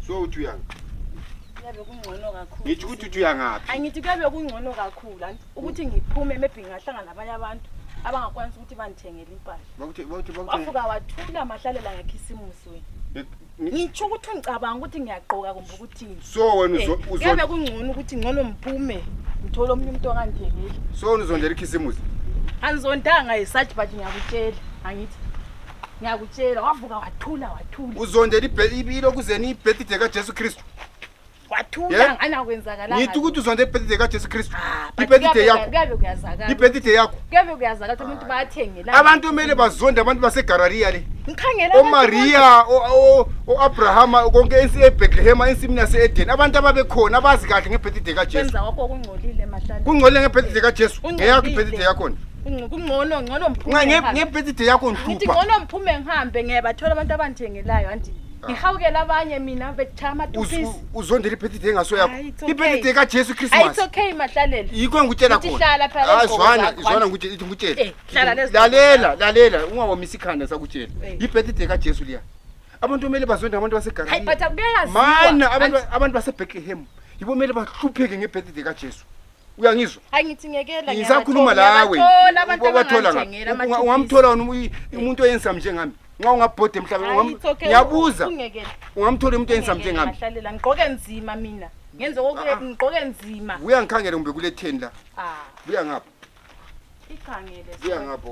So uthi uyanga. Kuyabe kungcono kakhulu. Ngithi ukuthi uthi uyangaphi? Angithi kuyabe kungcono kakhulu anti ukuthi ngiphume maybe ngahlangana nabanye abantu abangakwanisa ukuthi bandithengele impahla. Bakuthi Wafuka wathula mahlalela ngekhisimusi wena. Ngitsho ukuthi ngicabanga ukuthi ngiyaqoka kumbe ukuthini. So wena kuyabe kungcono ukuthi ngcono mphume ngithola omunye umuntu ongandithengeli. So uzondela ikhisimusi. Anizondanga yisathi but ngiyakutshela angithi ngiyakutshela wavuka wathula. Uzondela ibilo kuzeni ibirthday kaJesu Kristu. Wathula anakwenzakala. Ngithi ukuthi uzondela ibirthday kaJesu Kristu. Ibirthday yakho. Kuyabe kuyazakala. Ibirthday yakho. Kuyabe kuyazakala ukuthi umuntu bayathengela. Abantu kumele bazonde abantu baseGararia le. Ngikhangela oMaria oAbraham konke eBethlehem ensimini yaseEden abantu ababekhona abazi kahle ngebirthday kaJesu. Wenza wakho kungcolile mahlala. Kungcolile ngebirthday kaJesu. Ngeyakho ibirthday yakho. Kungcono mphume. Ngebirthday yakho Ngithi ngihlupha. ngcono mphume ngihambe ngiyabathola abantu abandithengelayo anti ngihawukela abanye mina bethama tupisi. Uzondela ibirthday engaso yakho. Ibirthday kaJesu Christmas. It's okay mahlalela. Yikho ngikutshela khona. Hlala phela Izwana ngikutshela. Hlala lezi. Lalela ungawomisa ikhanda sakutshela. Ibirthday kaJesu liya. Abantu kumele bazonde abantu baseGararia. Hayi but kuyayaziwa. Mana abantu baseBethlehem yibo kumele bahlupheke ngebirthday kaJesu. Uyangizwa? Angithi ngekela ngisakhuluma lawe. Ubathola ungamthola umuntu oyenza njengami. Nga ungabhode emhlabeni ngiyabuza. Ungamthola umuntu oyenza njengami. Mahlalela ngiqoke nzima mina. Ngenze ngiqoke nzima. Uyangikhangela kumbe kule 10 la. Buya ngapha. Ikhangele. Buya ngapha.